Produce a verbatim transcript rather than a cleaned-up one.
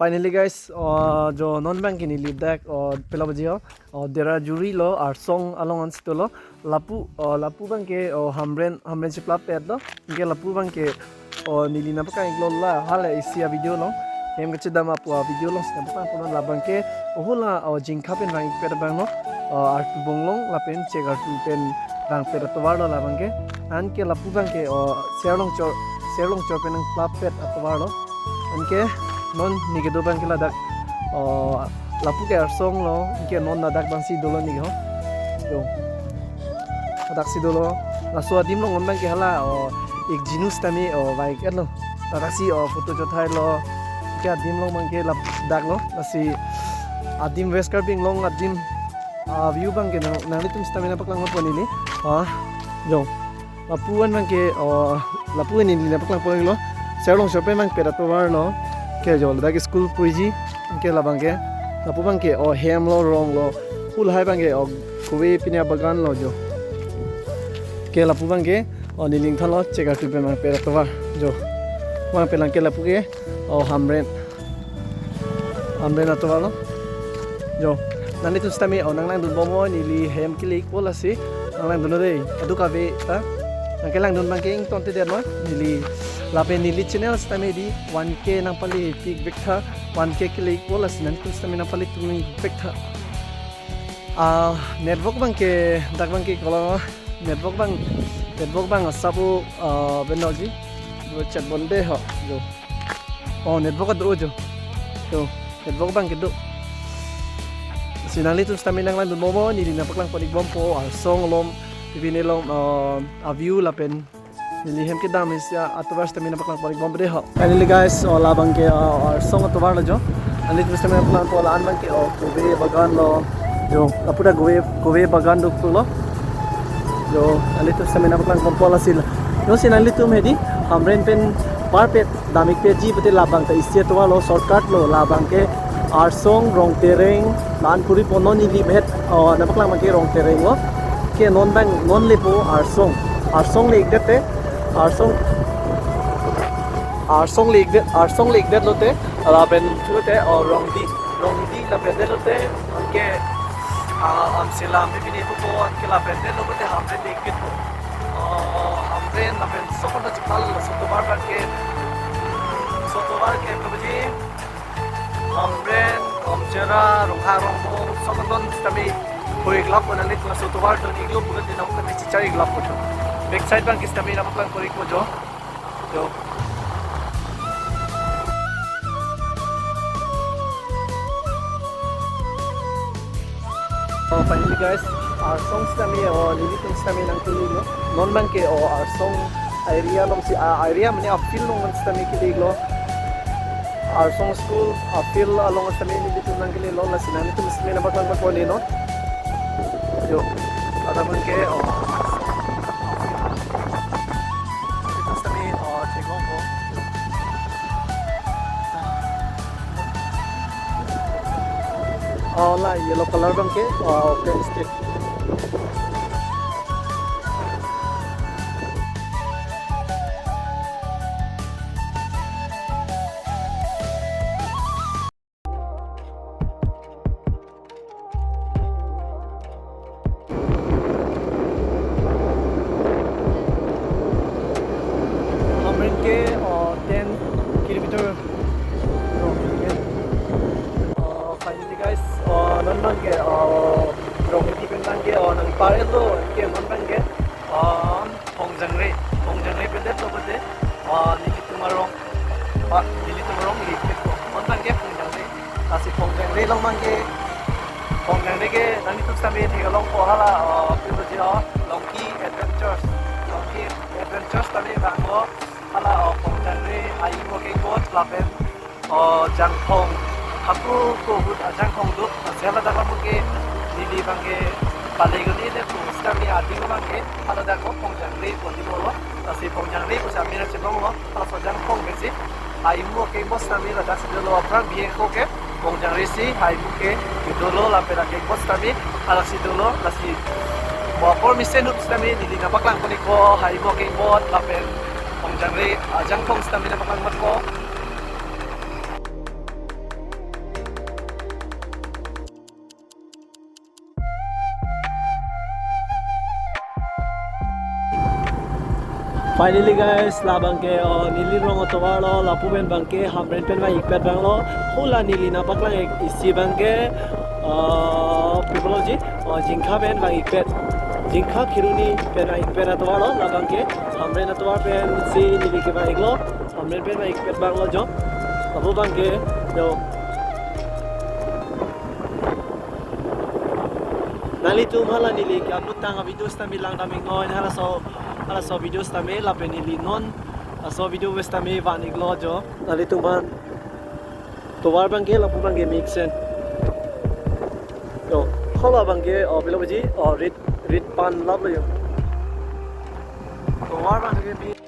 Finally guys, uh, jo non abangke neli dak, uh, pela baji ho, uh, Dera Juri lo, Arsong along ansi dolo, lapu, uh, lapu abangke, uh, Hamren, Hamren cheplapet lo, anke lapu abangke, uh, neli nangpaklang-iklo la, hala isi a-video along, hem kachedam apu a-video alongsi nangpaklangpo, labangke, uh, hala, uh, jingkha pen vang-ikpet abang lo, uh, artu bonglong, lapen chek artu pen vangpet atovar lo labangke, anke lapu abangke, uh, Serlongchor, Serlongchor pen nangplapet atovar lo. Anke non neli kedo abangke ladak, oh, lapu ke Arsong lo, anke non ladak abangsi dolo neli ho. Yo. Ladaksi dolo. Laso adim along non abangke hala, oh, ek jinus tame, oh, baik kan lo. Ladaksi, oh, photo chothai lo. Anke adim along abangke ladak lo. Lasi adim West Karbi Anglong adim, ah, view abangke nang, nanglitum sitame nangpaklangpo neli. Ah, yo. Lapu an abangke, oh, lapu an neli nangpaklangpo lo. Serlongchor pen vangpet atovar lo. Ke jo, ladak school puji. Ke labangke. Lapu abangke, oh, hem lo, rong lo. Hala abangke, oh, kove pine abagan lo jo. Ke lapu abangke, oh, neli ningthan lo, chek artu pen vangpet atovar jo. Vangpet lang ke lapu ke, oh, Hamren. Hamren atovar lo. Jo. Nanglitum sitame, oh, nanglangdun bomnon neli hem kele-ikpo lasi. Nanglangdun non dei. Adu kave ta. Nangkelangdun abangke ingtonte det lo. Neli lapen neli channel sitame di one K nangpale-ik vektha. One K kele-ikpo lasi nanglitum sitame nangpale-ik tun-ik vektha. Ah, network abangke, dak abangke kolong. Network abang, network abang asap o, ah, beno ji. Dua chat bonde ho, jo. Oh, network ado jo. Jo, network abangke do. Si nanglitum sitame nanglangdun bomnon, neli nangpaklangpon-ik bompo, Arsong along, pipine along, ah, a-view lapen neli hem kedam isi atovar sitame nangpaklangpon-ik bompo dei ho. Finally guys, oh, labangke, ah, Arsong atovar lo jo. Nanglitum sitame nangpaklangpo la-an abangke, oh, kove bagan lo. Jo, lapu ta kove, kove bagan dokok lo. Jo, nanglitum sitame nangpaklangpon-ikpo lasi la. Jongsi nanglitum hedi, Hamren pen parpet dam-ikpetji pute labang ta isi atovar lo, shortcut lo, labangke Arsong, Rongtereng, la-an kuri pon non neli bet, oh, nangpaklang abangke Rongtereng lo. Ke non abang, non lepo Arsong. Arsong le-ikdet te, Arsong, Arsong le-ikdet, Arsong le-ikdet lote, lapen chulote, oh, Rongdi, Rongdi lapen det lote, anke, ah, Amselam pipine pupo, anke lapen det lote Hamren le-ikdet po. Oh, Hamren lapen sokondo chipal, laso atovar abangke, laso atovar ke kabaji, Hamren, Omchera, Rongkhang, Rongbong, sokondo sitame hui-ik lap ko nangli laso atovar do-ik lo pulote nang kami chichar-ik lap ko jo. Backside abangke sitame nangpaklangpon-ikpo jo. Jo. Oh, finally guys, Arsong sitame, oh, nelitum sitame nangkele-iklo. Non abangke, oh, Arsong area alongsi, ah, area mane a-field along sitame kele-iklo. Arsong school a-field along sitame nelitum nangkele-iklo, lasi nanglitum sitame nangpaklangpon-ikpo non. Jo, ladak abangke, oh, Arsong a-field. Nelitum sitame, oh, chegong ko. Oh, la yellow color abangke, oh, open stage. Hamren ke, uh, ten kilometer. Uh, finally guys, uh, non abangke, uh, Rongdi pen abangke, uh, nangpar-etlo, ke non abangke, uh, Phongjangre, Phongjangre pen det lo pute, uh, nelitum arong, uh, nelitum arong le-ikpo, non abangke Phongjangre. Lasi Phongjangre along abangke, Phongjangre ke nanglitum sitame theklongpo hala, uh, pilo ji, uh, Longki Adventures, Longki Adventures sitame vanglo hala, uh, Phongjangre a-imo kekot lapen, uh, Jangphong, hako ahut a-Jangphong do, lasi hala dak abangke neli abangke pale-ik un-edet pu sitame adim abangke hala dak ko Phongjangre pu adim lo, lasi Phongjangre pu sitame nangchelonglo. Laso Jangphong pensi a-imo kekot sitame ladaksi dolo, aphrang bihek ako ke Phongjangre si a-imo ke kedolo lapen akekot sitame ladaksi dolo, lasi mo apor mesen ahut sitame neli nangpaklangpon-ikpo a-imo kekot lapen Phongjangre a-Jangphong sitame nangpaklangpon-ikpo. Finally guys, labang ke, oh, neli rong atovar lo, lapu pen abang ke Hamren pen vang-ikpet abang lo. Hula neli nangpaklang-ik isi abang ke, oh, Pipoloji, oh, Jingkha pen vang-ikpet. Jingkha Kheroni pen vang-ikpet atovar lo, labang ke Hamren atovar pensi neli kevang-iklo, Hamren pen vang-ikpet abang lo jo. Lapu abang ke, yo. Nanglitum hala neli ke-upload tang a-video sitame langdam-iknon, halaso, halaso video sitame lapen neli non laso video sitame van-iklo jo. Nanglitum aphan tovar abang ke, lapu abang ke mixen. Yo, hala abang ke, oh, Pipoloji, oh, rit, rit pan lap lo yo. Tovar abang ke mix.